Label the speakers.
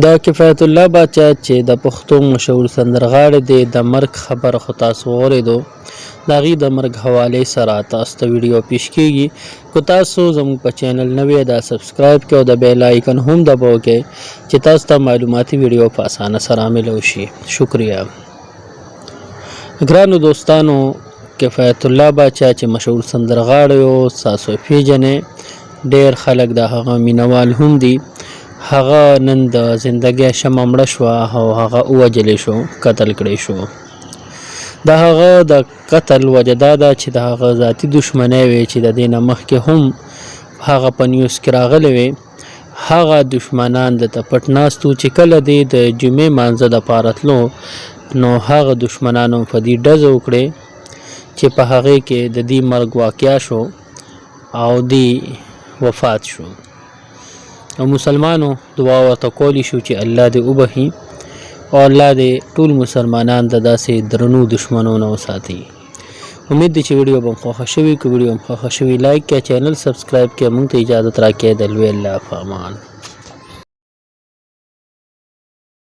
Speaker 1: د کفایت الله باچا چې د پښتو مشهور سندرغاړی دی د مرګ خبر خو تاسو واورېدو، د هغې د مرګ حوالې سره تاسو ته ویډیو پیش کیږي. که تاسو زموږ په چینل نوی دا سبسکرایب کړئ او د بیل آیکن هم دباو کړئ چې تاسو ته معلوماتي ویډیو په اسانه سره ملو شي. شکریه. ګرانو دوستانو، کفایت الله باچا چې مشهور سندرغاړی و، تاسو یې پیژنئ، ډېر خلک د هغه مینوال هم دي. هغه نن د زندګۍ شمع مړه شوه او هغه ووژل شو، قتل کړی شو. د هغه د قتل وجه دا ده چې د هغه ذاتي دښمنۍ وې، چې د دې نه مخکې هم هغه په نیوز کې راغلی وې. هغه دښمنان د ته پټ ناست وو، چې کله دی د جمعې مانځه د پاره تلو نو هغه دښمنانو په دې ډزې وکړې چې په هغې کې د دې مرګ واقع شو او دی وفات شو. او مسلمانو دعا ورته کولی شو چې الله دې وبخي او الله دې ټول مسلمانان د داسې درنو دښمنو نه وساتي. امید دی چې ویډیو به خوښه شوي. که ویډیو خوښه شوي، لایک کړئ، چینل سبسکرایب کړئ. موږ ته اجازه راکړئ، د لوی الله په امان.